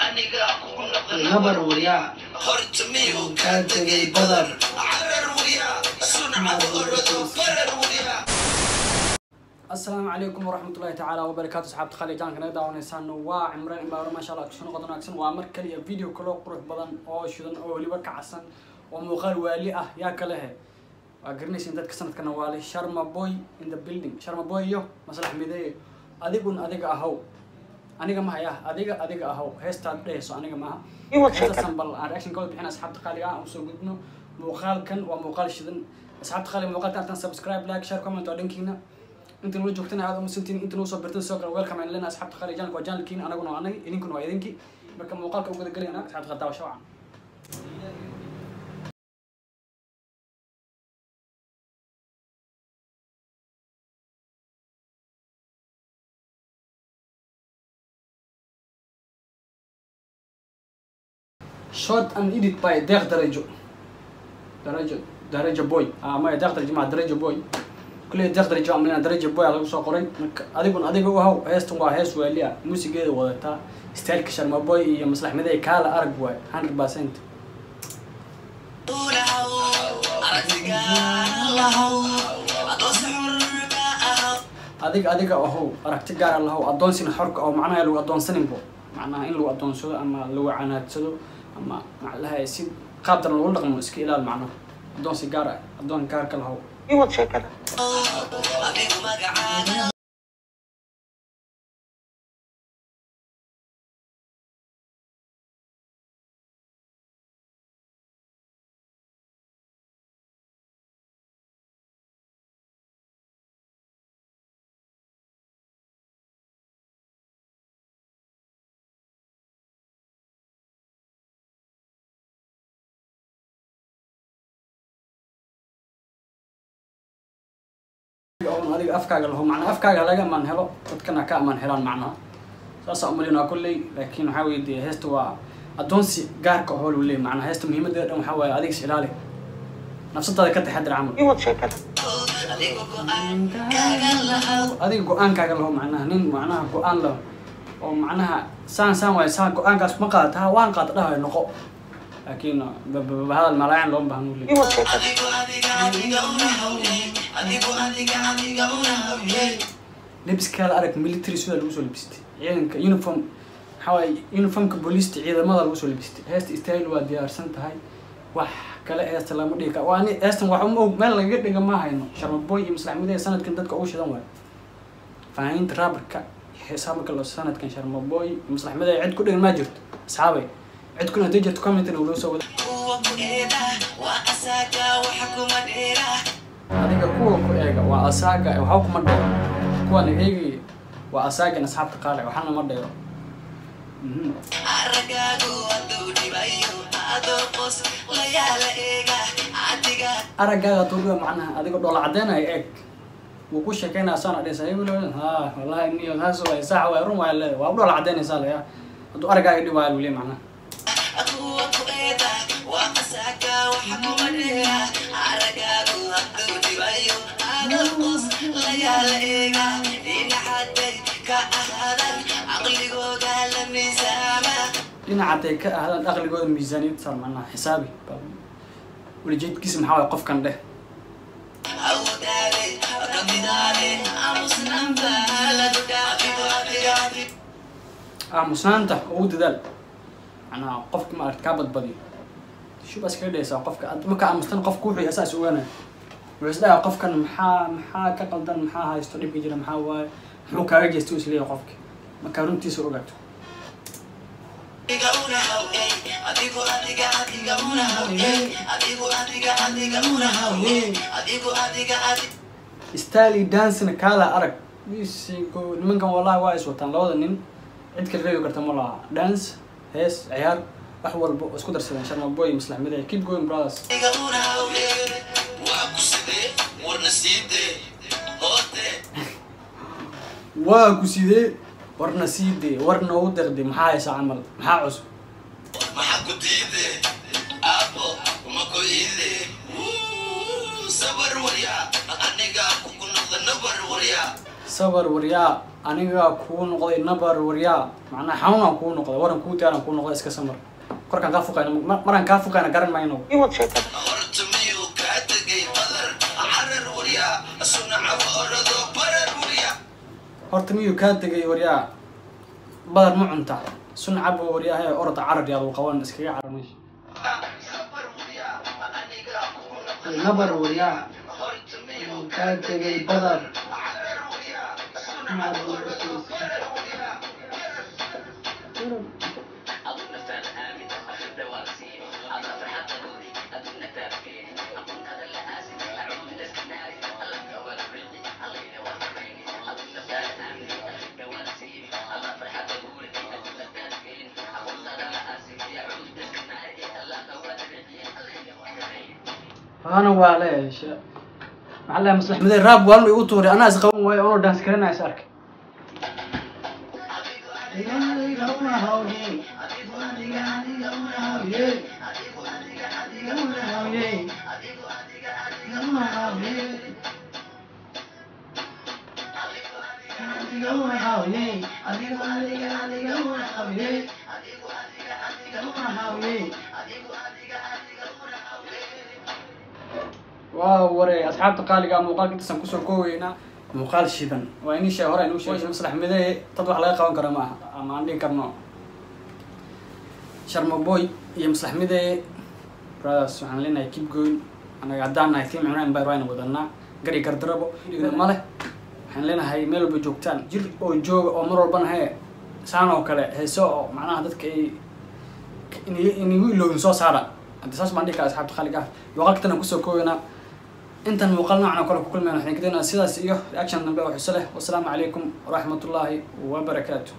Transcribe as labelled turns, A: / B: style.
A: Nabar waryaa kaa tegay badar.
B: Asalaamu calaykum waraxmatullahi tacaala wabarakaatu. Asxaabta khali jaanka naga daawanaysaan waa Cimraan Imbaaro. Maasha Allah, kusoo noqon wanaagsan. Waa mar kaliya video kaloo qurux badan oo shidan oo weliba kacsan oo muuqaal waali ah. Yaa kale he, waa garanaysiin dadka sanadkana waali. Sharma Boy in the building, Sharma Boy iyo Maslax Mideeye. Adigun adiga ahow, aniga ma haya, adiga adiga ahow. Heestaad dhehayso aniga maaha, heestaasan bal aan reaction kooda bixin. Asxaabta qaaliga ah, aan usoo gudbno muuqaalkan. Waa muuqaal shidan, asxaabta qaaliga. Muuqaalkan intaan subscribe, like, share, comment waa dhankiina. Inta nala joogtana aad umasantiin, inta noo soo birtan sidoo kale welcome aan lena. Asxaabta qaaliga, channelka waa channelkiina, anaguna waa anagi, idinkuna waa idinkii. Marka muuqaalka u guda gelayna, asxaabta qaali, daawasho wacan. Shot and edit by Deeq Darajo, Darajo, Darajo Boy. Ah, maya, Deeq Darajo ma Darajo Boy kuley, Deeq Darajo amlina Darajo Boy aa lagu soo qoray. Marka adigun adiga u haw. Heestan waa hees waali ah, muusigeeda wadataa, styleka Sharma Boy iyo Maslax Miday kaala arag waay 100%. Adiga adiga ahow, aragti gaara lahow, addoonsina xorka oo macnaha lagu addoonsaninbo, macnaha in lagu addoonsado ama lagu canaadsado ama maclaha si qaab daran lagu dhaqmo iska ilaal. Macnaha addoonsi gaar ah, addoon gaarka lahow. Oon adiga afkaaga laho, macnaa afkaaga laga amaan helo, dadkana ka amaan helaan, macnaha saasaa umalinaa kolley. Laakiin waxaa weye dee heesta waa addoonsi gaarka ahoo lagu leeyay. Macnaha heesta muhiimadeeda dhan waxaa waaye adiga is ilaali, nafsadaada ka taxadir camal. Adiga go-aankaaga laho, macnaha nin macnaha go-aan laho oo macnaha saan saan waaye, saan go-aankaas ma qaadata, ha waan qaata dhahayo noqo. Laakiin hadal malaayan looma baahno leey. Lebiskaada arag, military sida lagu soo lebistay, ciidanka uniform, maxaa waaye uniformka booliista ciidamada lagu soo lebistay. Heesta style waa diyaarsan tahay, wax kale heesta lama dhigi karo. Waa ani heestan wax uma og, meel lagaga dhiga ma hayno. Sharma Boy iyo Maslax Mideeye sanadkan dadka ugu shidan waayo faahinta raabarka heesaha. Marka la sanadkan Sharma Boy iyo Maslax Mideeye cid ku dhigan ma jirto, asxaabay. Cid kuna hadday jirto comment loo soo wada. Adiga kuwa ku eega waa asaaga, waxba kuma dheero. Kuwana eegay waa asaagan, asxaabta qaali, waxna ma dheero. Araggaaga tuubiga, macnaha adiga dhoola caddeynaya eeg, wuu ku sheekeynaya saana dhehaysa ha wallahi niyo saas waay, sax waay, run waay leedahay, waa u dhoola caddeynaysaa leeya hadduu araggaaga dhibaayo lagu leeyahay macnaha. Dhinacaday ka ahdaan aqligooda miisaaniyad saar, macnaha xisaabi ulijeedkiisa maxaa waay qofkan dheh. Aamusnaanta ugu dadaal, macnaha qofka ma aragt kaa badbadiyo shub iskaga dhehaysaa qofka ad marka aamustan qofku wuxuu asaas ogaanaya, wuxuu isdhahaa qofkan maxaa ka qaldan, maxaa haysto, dhibka jira maxaa waaye, muxuu kaaga jeestay uu isleeyahay qofka markaa runtiisa ogaato. Style dancena kaala arag. Bisinko, nimankan wallahi waa is wataan labada nin, cid kale reebi karta ma laha. Dance, hees, ciyaar, wax walba oo isku darsadeen Sharma Boy iyo Maslax Mideeye. Keep going, brothers. Waa ku sidee, warna siidee, war noogu deqde, maxaa haysaa camal, maxaa cusub?
C: Maxaa ku diide aabo ma ku iide sabar warya aniga kuku noqda nabar warya.
B: Sabar waryaa, anigaa kuu noqday nabar waryaa, macnaa xanuunaan kuu noqday, waran kuu taalan kuu noqday, iska samar. Korkaan kaa fuqayna, maraan kaa fuqayna garan mayno.
C: Horta miyuu kaa tegay badar, carar waryaa, sunacabo orado barar waryaa.
B: Horta miyuu kaa tegay waryaa, badar ma cunta, sun cabo waryaa, hee orda carar yaad qaban, iskaga carar meesha.
C: Sabar waryaa, anigaa kuu noqday
A: Nabar waryaa,
C: horta miyuu
A: kaa tegay badar,
C: carar waryaa, sunacabo orado barar waryaa.
B: Ana waa leesha maxaa leeyahay Maslax Madey raab waan igu tuuray, anaa is qaban waayo anoo dance karinaya is arkay.
A: Adiga adiga una hawye, adiga adiga adiga una hawye, adiga adiga adiga una hawye, adiga adiga adiga una hawye, adiga una hawye, adiga adiga adiga una hawye, adiga adiga adiga una hawye.
B: Waa waray asxaabta qaaliga ah, muuqaalka intaasaan kusoo kooweynaa, muuqaal shidan waa inii sheeg hore inuu sheegay Maslax Midee dad wax laga qaban karo ma aha, ama aan dhihi karno Sharma Boy iyo Maslax Midee brothers. Waxaan leenahay keep going. Anaga haddaan nahay team Cimraan Empire wayna wadanaa gari gardarabo ma leh. Waxaan leenahay meel walba joogtaan jir oo jooga oo mar walbana hee saan oo kale heeso oo macnaha dadka ay inigu iloobin soo saara. Hadda saas baan dhihi karaa asxaabta qaaliga ah. Muuqaalka tan aan kusoo koobaynaa intan muuqaal noocan oo kale ku kulmayna, waxaan kadeenaa sidaas iyo reaction dambe oo xiso leh. Wasalaamu calaykum waraxmatullaahi wabarakaatu.